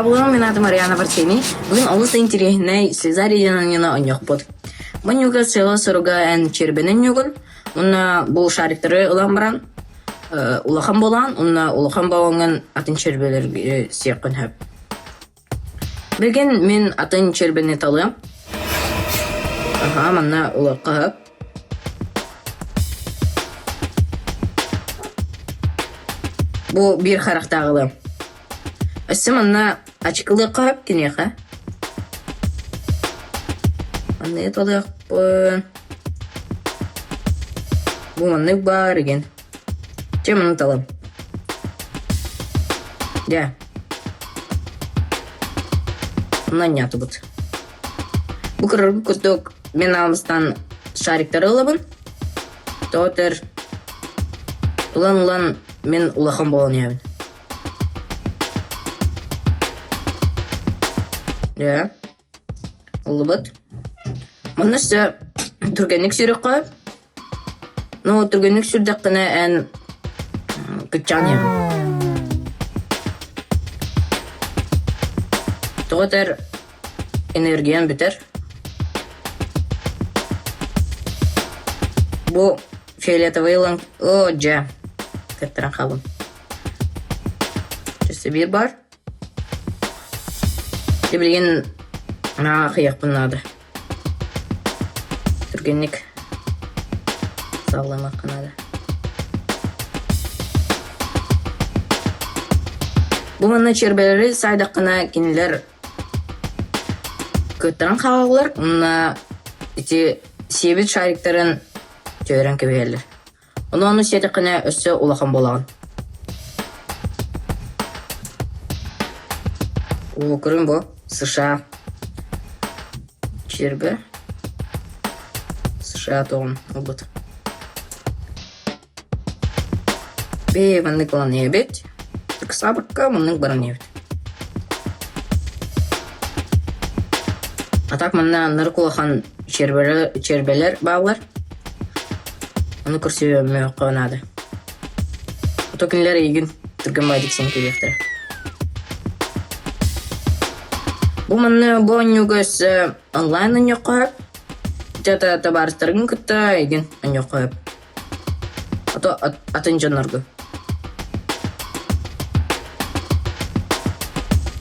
Абылаҥ мин аатым Ариана Варсений. Бүгүн олус интириэһинэй Сезарий диэн оонньуохпут. Бу ньуга сыала-соруга эн чиэрбэнэн ньугун, уонна бу шариктары ылан баран улахан буолаан, уонна улахан баллоҥҥун атын чиэрбэлэргэ сиэххин сөп. Билигин мин атын чиэрбэни талыам. Аһаа, манна ылыахха сөп. Бу биир харахтаах ылыам. Өссө манна ачыкылыахха сөп киниэхэ. Манныгы талыахпын. Бу маннык баар игин. Чэ маны талым. Дьэ. Онно анньаатыбыт. Бу кырарбыт курдук мин аамыстан шариктары ылабын. Тоҕо этэр ылан-ылан мин улахан буолан иһэбин. Дьэ, ыллыбыт. Манна өссө түргэнник сүүрүөххэ. Ну, түргэнник сүүрдэххинэ эн кыччаан иһэҕин. Тоҕо этэр энергиян бүтэр. Бу фиолетовый ылан оо дьэ кыттаран хааллым. Өссө биир баар. Дьэ билигин аахыйыахпын наада. Түргэнник саҕаланыахха наада. Бу манна чиэрбэлэри саайдаххына кинилэр кыттаран хаалаллар уонна ити сиэбит шариктарын түһэрэн кэбиһэллэр. Ону ону сиэтэххинэ өссө улахан буолаҕын. Уу, көрүҥ бу, США чиэрбэ США тоҕун ылбыт. Бээ, маннык ылан иһэбит. Ыксаабакка маннык баран иһэбит. А так манна аннары улахан чиэрбэлэр бааллар. Ону көрсүөххэ наада. Ото кинилэр эйигин түргэн баайдык сиэн кэлиэхтэрэ. Бу манна бу оонньууга өссө онлайн оонньуохха сөп. Ити табаарыстаргын кытта эйигин оонньуохха сөп. Ото атын дьоннорго.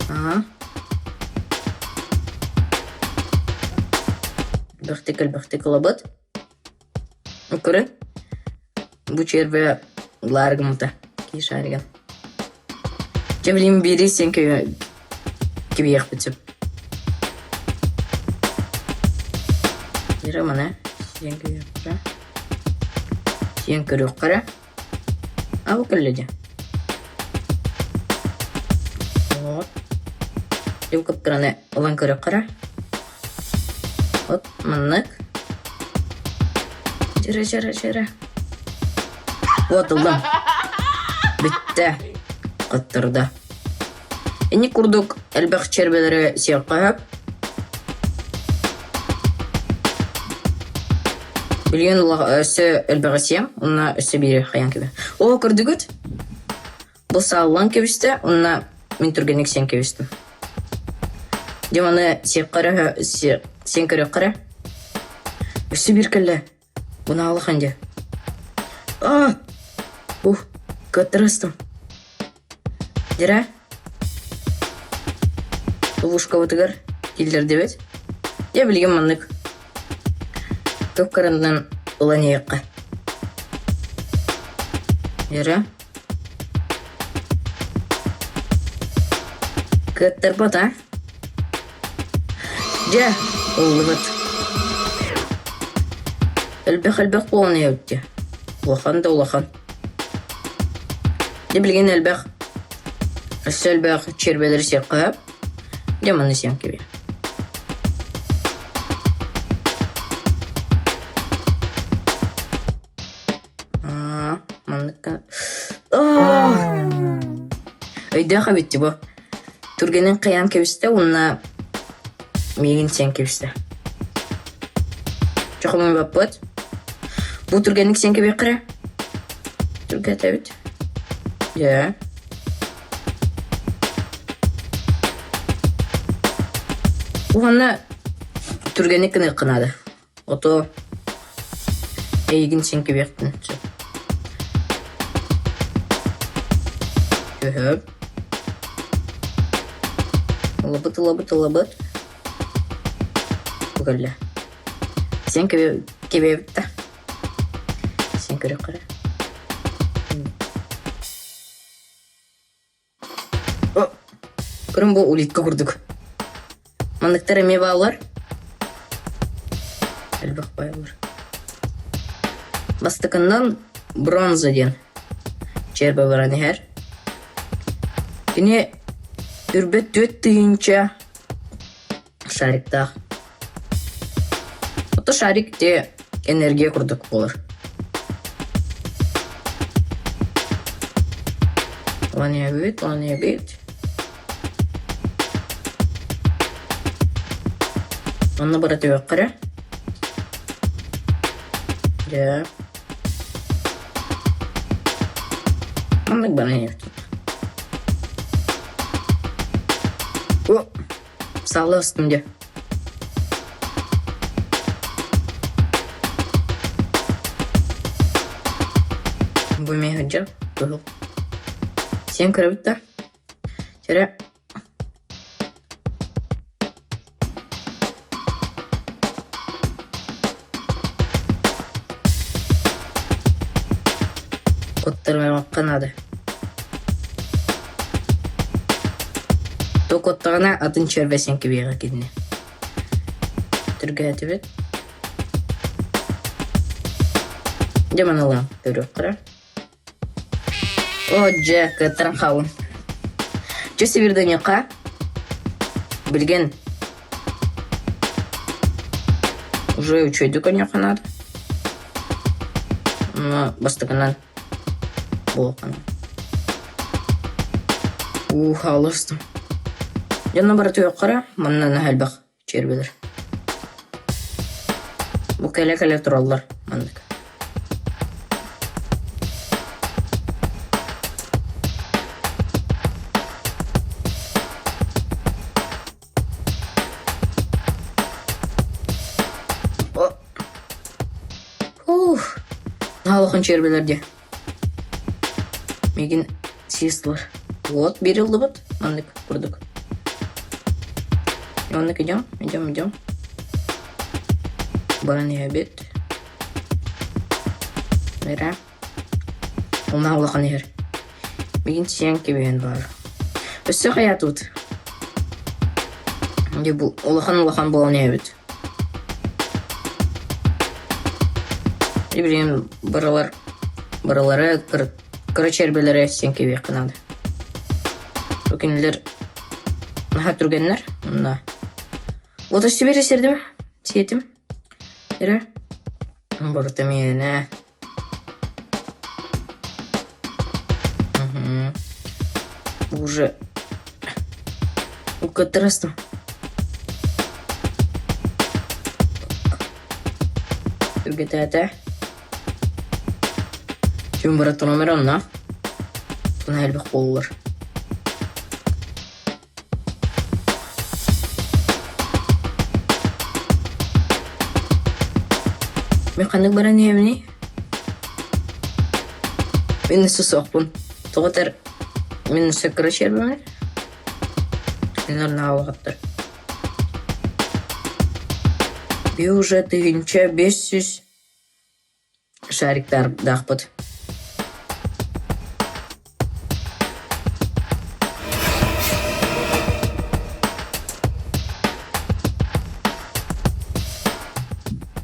Аа. Элбэхтик элбэхтик ылабыт. Көрүн. Бу чиэрбэ ылаары гыммыта. Кии шариган. Дьэ билигин биири сиэн кэбиһиэхпит сөп. Ира маны сиэн көрүөххэ. Сиэн көрүөххэ эрэ. А бу кэллэ дии. Вот. Дьэ кыптыраны ылан көрүөххэ эрэ. Вот маннык. Чыры чыры чыры. Вот ыллым. Бүттэ. Хоттордо. Ини курдук элбэх чэрбэлэри сиэххэ сөп. Билигин өссө элбэҕи сиэм, уонна өссө биири хайаан кэбиһ. Оо, көрдүгүт? Бу сааллан кэбистэ уонна мин түргэнник сиэн кэбистим. Дьэ маны сиэххэ эрэ сиэн көрүөххэ эрэ. Өссө биир кэллэ. Бунаалахан дьэ. Аа! Ух, кыаттарыстым. Дьэрэ? Ловушкабытыгар киллэрдибит. Дьэ билигин маннык кып-кыранан ылан иһиэххэ. Дьэрэ? Кыаттарбат а? Дьэ, ыллыбыт. Элбэх-элбэх буолан иһэбит дии. Улахан да улахан. Дьэ билигин элбэх, өссө элбэх чиэрбэлэри сиэххэ сөп. Дьэ маны сиэм кэбиһ. Аа, манныкка Өйдөөх эбит бу. Түргэнин хайаан кэбистэ уонна миигин сиэн кэбистэ. Чохомойбоппут. Бу түргэнник сиэн кэбиэххэ эрэ. Түргэтэбит. Дьэ. Уонна түргэнник гыныахха наада. Ото эйигин син кэбиэхпин сөп. Төһө? Ылабыт, ылабыт, ылабыт. Бу кэллэ. Сен кэбиэбит да. Сен көрүөххэ эрэ. Көрүҥ бу улитка курдук. Манныктар эмиэ бааллар. Элбэх бааллар. Бастакыннан бронза диэн чиэрбэ баран иһэр. Кини үрбэт 4000 шариктаах. Ото шарик те энергия курдук буолар. Оонньообут, оонньообут. Онно бара түһүөххэ эрэ. Дьэ. Маннык баран иһэбит. О, Саала ыстым дьэ. Бу эмиэ сылдьар кыһыл. Сиэн көрөбүт да? Чэрэ Куттарымыахха наада. Токуоттаҕына атын чүөрбэсин кэбиэҕэ кинини. Түргээтибит. Дьэ маны ылан көрүөххэ. Оо дьэ, кыаттаран хааллым. Чэ сибирдэниэххэ. Билигин уже үчүгэйдик көрүөххэ наада. Но бастакынан буолуохха наада. Уу, хаалыстым. Дьонно бары түһүөххэ манна наһаа элбэх чиэрбэлэр. Бу кэлэ-кэлэ тураллар маннык. Ух, наһаа улахан чиэрбэлэр дии. Миигин съестылар. Вот биир ыллыбыт, маннык курдук. Маннык идем, идем, идем. Баран иһэбит. Эрэ. Уна улахан иһэр. Миигин сиэн кэбиһэн баар. Өссө хайаатыбыт? Дьэ бу улахан-улахан буолан иһэбит. Билигин барылар барылары кыра чэрбэлэри сиэн кэбиэххэ наада. Бу кинилэр наһаа түргэннэр уонна вот өссө сирдим сиэтим эрэ барыта миэнэ Уже уккаттарастым. Түргэтээтэ. Түн барат номер онно. Туна элбэх буоллар. Мин ханнык баран иһэбиний? Мин өссө суохпун. Тоҕо этэр мин өссө кыра чиэрбэммин. Кинилэр наһаа Би уже 1500 шариктардаахпыт.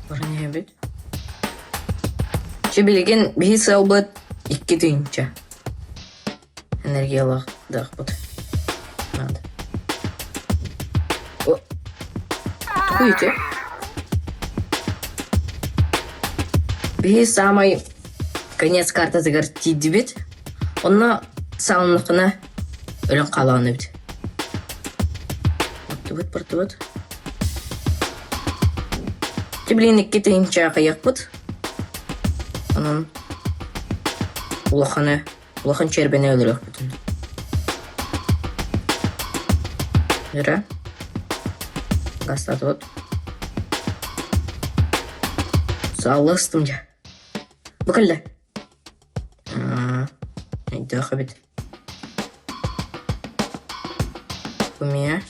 Баран иһэбит. Чэ билигин биһи сыалбыт 2000 энергиялаахпыт. Надо. О, тугуй ити? Биһи саамай конец картатыгар тиийдибит. Онно саалыннаххына өлөн хаалаҕын эбит. Бартыбыт, бартыбыт. Ти билигин 2000 хайыахпыт. Онон улаханы Улахан чиэрбэни өлөрүөхпүтүн Эрэ. Гастаатыбыт. Саалла ыстым дьэ. Бу кэллэ. Өйдөөх эбит. Бу миэ.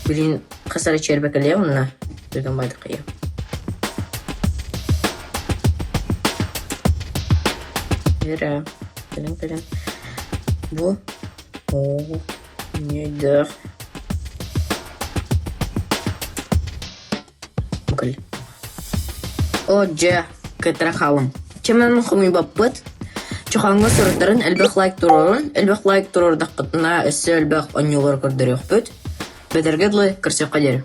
Билин хас эрэ чиэрбэ кэлиэ уонна түргэн байдык Эрэ, кэлин кэлин. Бу оо өйдөөх. Бу кэллэ. Оо дьэ, кыттара хаалым. Чэмэн хомуйбаппыт. Чохооҥҥо суруттарын элбэх лайк туруорун, элбэх лайк туруордаххытына өссө элбэх оонньуулары көрдөрүөхпүт. Бэтэргэ дылы көрсүөххэ диэри.